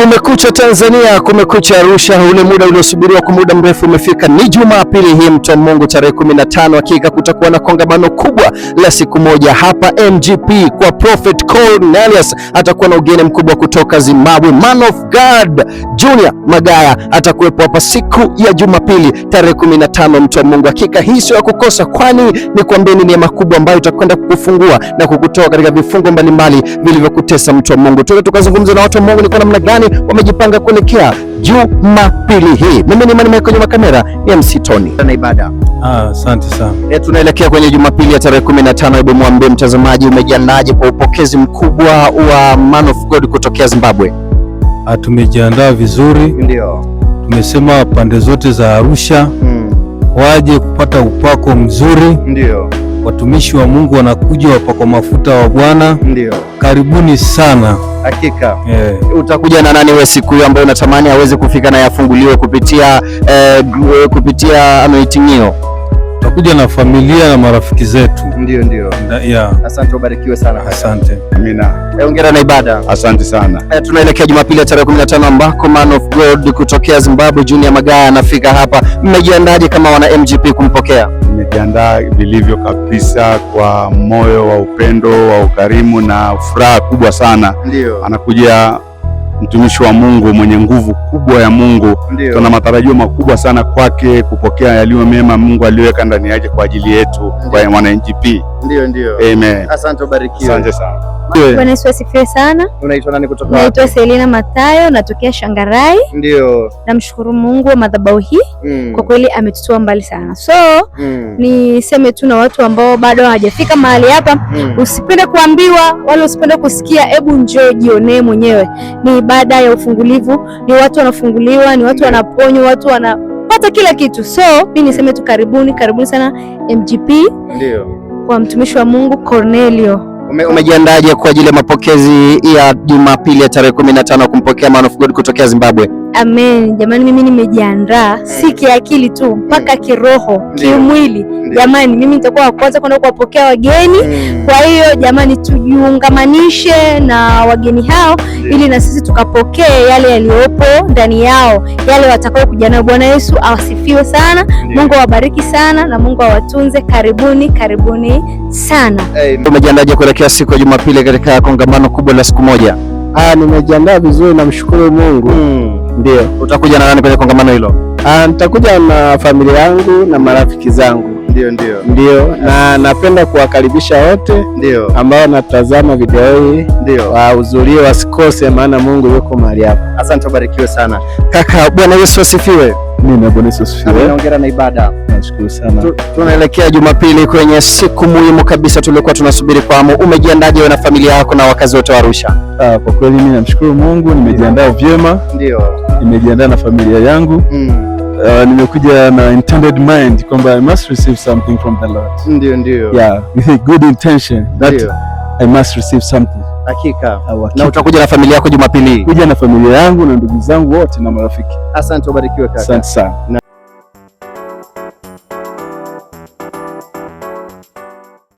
Kumekucha Tanzania, kumekucha Arusha. Ule muda uliosubiriwa kwa muda mrefu umefika. Ni Jumapili hii, mtu wa Mungu, tarehe 15. Hakika kutakuwa na kongamano kubwa la siku moja hapa MGP kwa Prophet Cornelius. Atakuwa na ugeni mkubwa kutoka Zimbabwe, Man of God Junior Magaya atakuwepo hapa siku ya Jumapili tarehe 15, mtu wa Mungu. Hakika hii sio ya kukosa, kwani nikwambie ni neema kubwa ambayo itakwenda kukufungua na kukutoa katika vifungo mbalimbali vilivyokutesa, mtu wa Mungu. Tuende tukazungumza na watu wa Mungu ni kwa namna gani wamejipanga kuelekea Jumapili hii. Mimi ni Imani Michael, nyuma kamera ni MC Tony. Na ibada. Ah, asante sana. Tunaelekea kwenye Jumapili ya tarehe 15. Hebu mwambie mtazamaji umejiandaje kwa upokezi mkubwa wa Man of God kutokea Zimbabwe? Ah, tumejiandaa vizuri. Tumesema pande zote za Arusha waje kupata upako mzuri. Watumishi wa Mungu wanakuja, wapakwa mafuta wa Bwana. Karibuni sana. Hakika. Eh. Utakuja na nani wewe siku hiyo ambayo unatamani aweze kufika na yafunguliwe kupitia anointing hiyo? Tutakuja na familia na marafiki zetu. Ndio. Yeah. Asante, ubarikiwe sana. Asante. Amina. Hongera na ibada. Asante sana. Tunaelekea Jumapili ya tarehe 15 ambako Man of God kutokea Zimbabwe Junior Magaya anafika hapa. Mmejiandaje kama wana MGP kumpokea? Nimejiandaa vilivyo kabisa kwa moyo wa upendo wa ukarimu na furaha kubwa sana. Anakuja mtumishi wa Mungu mwenye nguvu kubwa ya Mungu. Tuna matarajio makubwa sana kwake kupokea yaliyo mema Mungu aliyoweka ndani yake kwa ajili yetu kwa wana MGP. Ndio. Amen. Asante, ubarikiwe. Asante sana. Bwana Yesu asifiwe sana. Unaitwa nani kutoka? Naitwa Selina Matayo, natokea Shangarai. Namshukuru Mungu wa madhabahu hii kwa kweli ametutoa mbali sana. So niseme tu na watu ambao bado hawajafika mahali hapa, usipende kuambiwa wala usipende kusikia, hebu njoo jionee mwenyewe. Ni ibada ya ufungulivu, ni watu wanafunguliwa, ni watu wanaponywa, watu wanapata kila kitu. So mi niseme tu karibuni, karibuni sana MGP kwa mtumishi wa Mungu Cornelio. Umejiandaje kwa ajili ya mapokezi ya Jumapili ya tarehe 15 kumpokea Man of God kutokea Zimbabwe? Amen. Jamani, mimi nimejiandaa si kiakili tu mpaka kiroho, kimwili. Jamani, mimi nitakuwa wa kwanza kwenda kuwapokea wageni. Kwa hiyo jamani, tujiungamanishe na wageni hao ili na sisi tukapokee yale yaliyopo ndani yao, yale watakao kuja nayo. Bwana Yesu awasifiwe sana. Mungu awabariki sana na Mungu awatunze. Karibuni, karibuni sana. Umejiandaje kuelekea siku ya Jumapili katika kongamano kubwa la siku moja? Ah, nimejiandaa vizuri, namshukuru Mungu. Ndio. Utakuja na nani kwenye kongamano hilo? Ah, nitakuja na familia yangu na marafiki zangu. Ndio. Ndio, na napenda kuwakaribisha wote ambao natazama video hii wahudhurie, wasikose, maana Mungu yuko mahali hapa. Asante, ubarikiwe sana kaka. Bwana Yesu asifiwe. Mimi Bwana Yesu asifiwe. Hongera na ibada. Nashukuru sana. Tunaelekea Jumapili kwenye siku muhimu kabisa tuliokuwa tunasubiri kwa hamu. Umejiandaje wewe na familia yako na wakazi wote wa Arusha? Ah, kwa kweli mimi namshukuru Mungu, nimejiandaa vyema, nimejiandaa na familia yangu. Nimekuja na intended mind kwamba I must receive something from the Lord. Ndio. Yeah, with a good intention that I must receive something. Hakika. Hakika. Na utakuja na familia yako Jumapili? Kuja na familia yangu na ndugu zangu wote na marafiki. Asante, ubarikiwe kaka. Asante sana.